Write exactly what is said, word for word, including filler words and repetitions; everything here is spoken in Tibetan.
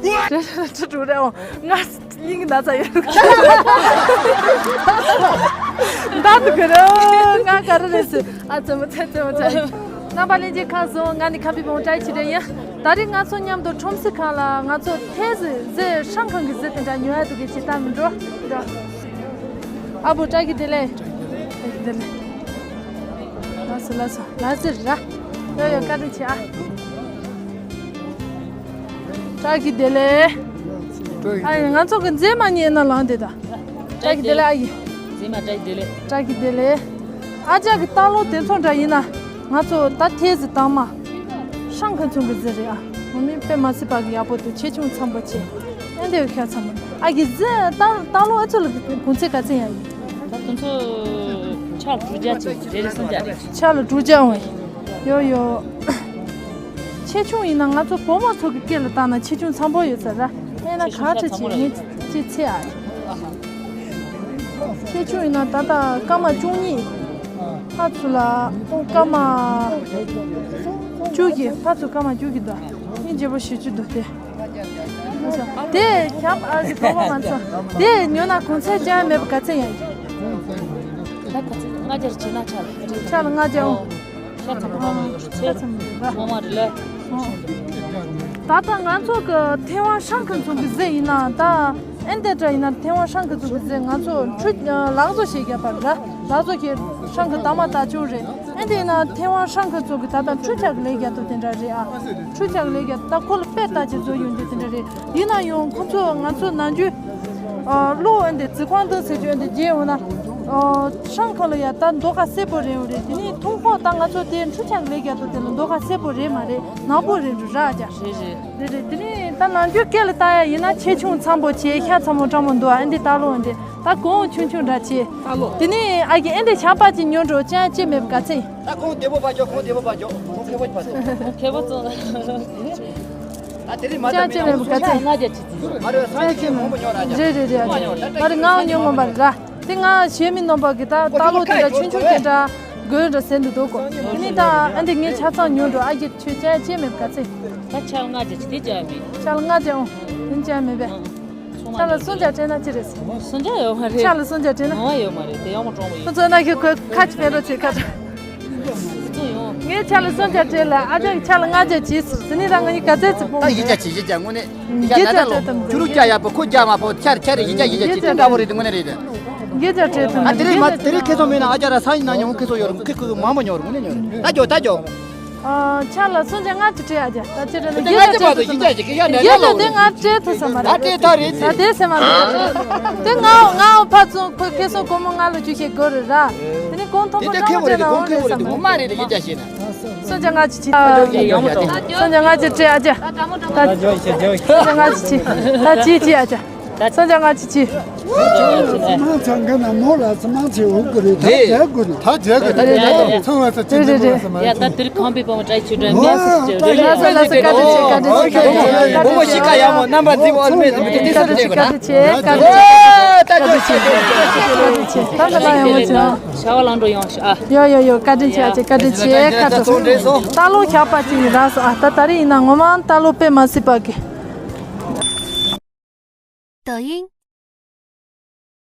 ཁྲི་དྲུག་རེད་འོང་། ང་སྙིང་གི་ན་ཚ་ཡོད། ད་དུ་གི་རེད། ང་ག་རེ་རེད་ཟེར། ཨ་ཙི་མོ་ཚེ་ཙི་མོ་ཚེ། རྣམ་པ་ལྷན་རྒྱས་ཁམས་བཟང་། ང་ནི་ཁམས་པའི་བུ་མོ་བཀྲ་ཤིས་ཆོས་སྒྲོན་ཡིན། ད་རེས་ང་ཚོ་མཉམ་དུ་ཁྲོམ་གཟིགས་ཁང་ལ་ང་ཚོ་ཐེལ་ཟི་ཟི་ཧྲང་ཁང་གི་ཟི་དེ་འདྲ་ཉོ་ཡ་འདུག་གི། ཅི་ལྟར་མི་འགྲོ་འགྲོ། ཨ་བུ་བཀྲ་ཤིས་བདེ་ལེགས། བཀྲ་ཤིས་བདེ་ལེགས། ལགས་སོ་ལགས་སོ། ལགས་སེ་ར། ཡོ་ཡོ། བཀའ་དྲིན་ཆེ་ཨ། བཀྲ་ཤིས་བདེ་ལེགས། ཨ་ཡི་ང་ཚོ་གི་མཛེས་མ་ཉེ་ན་ལངས་དེ་ད། བཀྲ་ཤིས་བདེ་ལེགས་ཨ་ཡི། མཛེས་མ་བཀྲ་ཤིས་བདེ་ལེགས། བཀྲ་ཤིས་བདེ་ལེགས། ཨ་ཅག་གི་རྟ་ལོ་དེ་ཚོ་འདྲ་ཡིན་ན། ང་ཚོ་ད་ཐེལ་ཟི་དང་མ། ཧྲང་ཁང་ཚོ་གི་ཟི་རེད་ཨ། ངོ་མ་དཔེ་མ་སྲིད་པ་གི་ཡག་པོ་འདུག་ཆེ་ཆུང་འཚམ་པོ་བྱས། ཨེ་འདྲ་ཤ་ཚ་མོ། ཨ་གི་ཟི་རྟ་རྟ་ལོ་ཨ་ཚོ་ལ་གོང་ཚད་ག་ཚད་ཡང་ཡིན། ད་དེ་ཚོ་ཆ་ལ་དྲུག་བརྒྱ་ཅིག་རེ་རེ་སུམ་བརྒྱ་རེད། ཆ་ལ་དྲུག་བརྒྱ་འོང་ཡིན། ཡོ་ཡོ། ཆེ་ཆུང་ཡིན་ན་ང་ཚོ་བུ་མོ་ཚོ་གི་སྐེ་ལ་བཏགས་ན་ཆེ་ཆུང་འཚམ་པོ་ཡོད་ས་ར། ཨེ་ན་ག་ཚོད་ཆེ་ངས་ཅི་ཚེ་ཨ། ཆེ་ཆུང་ཡིན་ན་ད་ལྟ་སྐར་མ་བཅུ་གཉིས། ཕར་ཚུར་ལ་ཨོ་སྐར་མ་བཅུ་གི་ཕར་ཚུར་སྐར་མ་བཅུ་གི་འདུག་ཨེ་བརྗེ་པོ་བྱེད་རྒྱུ་འདུག་དེ། དེ་ཞབས་ཨ་གི་དོགས་པ་མ་ཚོ། དེ་ཉོ་ན་གོང་ཚད་ཅང་མེད་པ་ག་ཚད་ཡང་ཡིན། ད་ག་ཚད་ལྔ་བརྒྱ་བྱེད་ན་ཆ་ལ། ཆ་ལ་ལྔ་བརྒྱ་འོང་། ཤ་ཚ་པོ་མ་མ་ཡོད་ཤ་ཚ་པོ་མ་རེད་ལ། ད་ལྟ་ང་ཚོ་གི་ཐེ་ཝན་ཧྲང་ཁང་ཚོ་གི་ཟི་ཡིན་ན་ད། ཨེ་འདི་འདྲ་ཡིན་ན་ཐེ་ཝན་ཧྲང་ཁང་ཚོ་གི་ཟི་ང་ཚོ་འཕྲུལ་ལག་བཟོ་བྱེད་རྒྱབ་པ་ར། ལག་བཟོ་གི་ཧྲང་ཁང་དང་མ་ད་ཆུང་རེད། ཨེ་འདི་ཡིན་ན་ཐེ་ཝན་ཧྲང་ཁང་ཚོ་གི་ད་ལྟ་འཕྲུལ་ཆས་གི་ལས་རྒྱག་དུ་དེ་འདྲ་རེད་ཨ། འཕྲུལ་ཆས་གི་ལས་རྒྱག་ད་ཁོ་ལ་དཔེ་ལྟ་ཅི་བཟོ་ཡོང་རྒྱུ་དེ་འདྲ་རེད། ཡིན་ན་ཡང་ཁོ་ཚོ་ང་ཚོ་ནམ་རྒྱུན། ཨ་གློག་ཨེ་འདི་ཙི་ཁོང་དང་ཟེར་རྒྱུ་ཨེ་འདི་རྒྱས་འོང་ན། ཨ་ཧྲང་ཁང་ལ་ཡ་ད་མདོ་ཁ་སེར་པོ་རེད་འོང་རེད། དེ་ནས་ཐུང་ཁོག་ད་ང་ཚོ་དེ་འཕྲུལ་ཆས་གི་ལས་རྒྱག་དུ་དེ་ལ་མདོ་ཁ་སེར་པོ་རེད་མ་རེད། ནག་པོ་རེད་འགྲོ་ར་རྒྱ། རེད་རེད། རེད་རེད། དེ་ནས་ད་ནམ་རྒྱུན་སྐེ་ལ་བཏགས་ཡ་ཡིན་ན་ཆེ་ཆུང་འཚམ་པོ་བྱས། ཤ་ཚ་མོ་སྤྲང་མོ་འདུག་ཨ་འདི་ད་ལོ་འདི་ད་གོང་ཆུང་ཆུང་འདྲ་བྱས། ད་ལོ། དེ་ནས་ཨ་གི་ཨེ་འདི་ཞགས་པ་ཅིག་ཉོ་འགྲོ་ཅང་ཅི་མེད་པ་ག་ཚད་ཡིན། ད་ཁོང་བདེ་པོ་པ་ཅོ་ཁོང་བདེ་པོ་པ་ཅོ་ཁོང་ཁེ་པོ་པ་ཅོ། ཁེ་པོ་ཅོ། ད་དེ་རིང་མ་ཅང་ཅི་མེད་པ་ག་ཚད་ཡིན། ལྔ་བརྒྱ་ཅིག་ཅིག་མ་རེད། སང་ཉིན་ཁྱེད་མང་པོ་ཉོ་ར་ཅང་། རེད་རེད་རེད། མ་ཉོ་ད་ད་རེས་ང་ཉོ་ངོ་མ་ར། དེ་ང་གཞན་མི་རྣམ་པ་གི་ད་ད་ལོ་དེ་འདྲ་ཆུང་ཆུང་དེ་འདྲ་དགོས་འདྲ་ཟེར་འདུག་དོ་གོ། དེ་ནི་ད་ཨ་འདི་ངས་ཆ་ཚང་ཉོ་འགྲོ། ཨ་ཡེ་ཆོས་ཅན་ཅན་མེད་པ་ག་ཚད། ད་ཆ་ལ་ལྔ་བརྒྱ་ཅིག་དེ་ཅག་མེད། ཆ་ལ་ལྔ་བརྒྱ་འོང་། དེ་ཅང་མེད་པས། ཆ་ལ་སུམ་བརྒྱ་སྤྲད་ན་ཅི་རེད་ཟེར། སུམ་བརྒྱ་ཡོད་མ་རེད། ཆ་ལ་སུམ་བརྒྱ་སྤྲད་ན། ངོ་མ་ཡོད་མ་རེད། དེ་ཡག་མོ་གྲོང་མོ་ཡོད། ཁོ་ཚོ་ན་ཁྱོད་ཁོ་ཁ་ཅིག་ཕན་རོགས་བྱེད་ཁ་ཅིག་ཁོ་ཚོ་ཡོང་། ངས་ཆ་ལ་སུམ་བརྒྱ་སྤྲད་ལ་ཨ་ཅག་གིས་ཆ་ལ་ལྔ་བརྒྱ་བྱས་ཟེར། དེ་ནི་རང་ངོ་ནི་ག་ཚད་ཅིག་ཕོངས་ད་ཡིན་རྒྱ་རེད། བྱེད་བྱེད་རྒྱ་དངོས་གནས། ཡིན་རྒྱ་ད་ལོ་བརྒྱད་བརྒྱ་སྤྲད་དང་ཁྱོད་རུ་རྒྱ་ཡག་པོ་ཁོ་རྒྱ་མ་ཕོ་ཁྱར་ཁྱར་ཡིན་རྒྱ་ཡིན་རྒྱ་ཅི་འདྲ་བོ་རེད། དངོས་གནས་རེད། བརྒྱད་བརྒྱ་སྤྲད་དང་། ཨ་དེ་རིང་མ་དེ་རིང་ཁེ་སོང་མེད་ན་ཨ་ཅག་ར་ས་ཡིན་ན་ཉོ་ཁེ་སོང་ཡོད་རུང་ཁེ་ཁོ་མང་པོ་ཉོ་རུང་དངོས་གནས་ཉོ་རེད། ད་ཇོ་ད་ཇོ། ཨ་ཆ་ལ་སུམ་བརྒྱ་ལྔ་བཅུ་སྤྲད་ཨ་ཅག་ད་ཁྱེད་ར་ནི་ད་ལྔ་བརྒྱ་མ་གཏོགས་ཡིན་རྒྱ་ཅི་ཁེ་ཡ་འདྲ་ཡ་ལོ་རེད། ད་ང་སྤྲད་ཐུབ་ས་མ་རེད། ད་སྤྲད་ད་རེད། ད་དེ་སེམས་མ་རེད། དེ་ང་ང་ཕ་ཚོ་ཁོ་ཁེ་སོང་སྒོར་མོ་ལྔ་ལོ་བཅུ་ཞིག་དགོས་རེད་ར། དེ་ནི་གོང་མཐོན་པོ་དེ་ཁྲ་མོ་ཁེ་བོ་རེད། ཅན་ན་འོང་རེད་ས་མ་རེད། ངོ་མ་རེད། ཡིན་རྒྱ་ཤེས་ན། སུམ་བརྒྱ་ལྔ་བཅུ་ཅིག་སུམ་བརྒྱ་ལྔ་བཅུ་སྤྲད་ཨ་ཅག་ད་སུམ་བརྒྱ་ལྔ་བཅུ་ཅིག་ད་ཅིག་ཅིག་ཨ་ཅག་སུམ་བརྒྱ་ལྔ་བཅུ་ཅིག་ཚང་ག་ན་མོ་ལ་ཚང་མ་ཚེ་འུ་གུ་རེད། ད་རེད། རྒྱལ་གུ་རེད། ད་རྒྱལ་གུ་རེད། ཚང་བ་ཚ་ཅི་རེད་རེད། ཡ་ད་དེར་ཁང་པའི་པོ་མ་ཏྲའི་ཆུ་དྲོན་མེ་སི་ཅི་རེད། ལ་ས་ལ་ས་བཀའ་དྲིན་ཆེ། བཀའ་དྲིན་ཆེ། བུ་མོ་ཤི་ཀ་ཡ་མོ་རྣམ་པ་འཛིན་པོ་ཨ་མེ་ཟིན་པོ་དེ་ས་རེད། བཀའ་དྲིན་ཆེ། བཀའ་དྲིན་ཆེ། བཀའ་དྲིན་ཆེ། ད་ལ་ཡང་མོ་ཆེ། ཤ་བ་ལང་འགྲོ་ཡོང་ཤ་ཨ། ཡོ་ཡོ་ཡོ། བཀའ་དྲིན་ཆེ་ཨ་ཅེ། བཀའ་དྲིན་ཆེ། ཁ་ཏོ་སོང་འདྲེ་སོང་། ད་ལོ་ཞགས་པ་ཅིག་ཡིན་ར་སོ་ཨ། ད་ད་རེས་ཡིན་ན་ངོ་མ་ད་ལོ་དཔེ་མ་སྲིད་པ་གི། 抖音，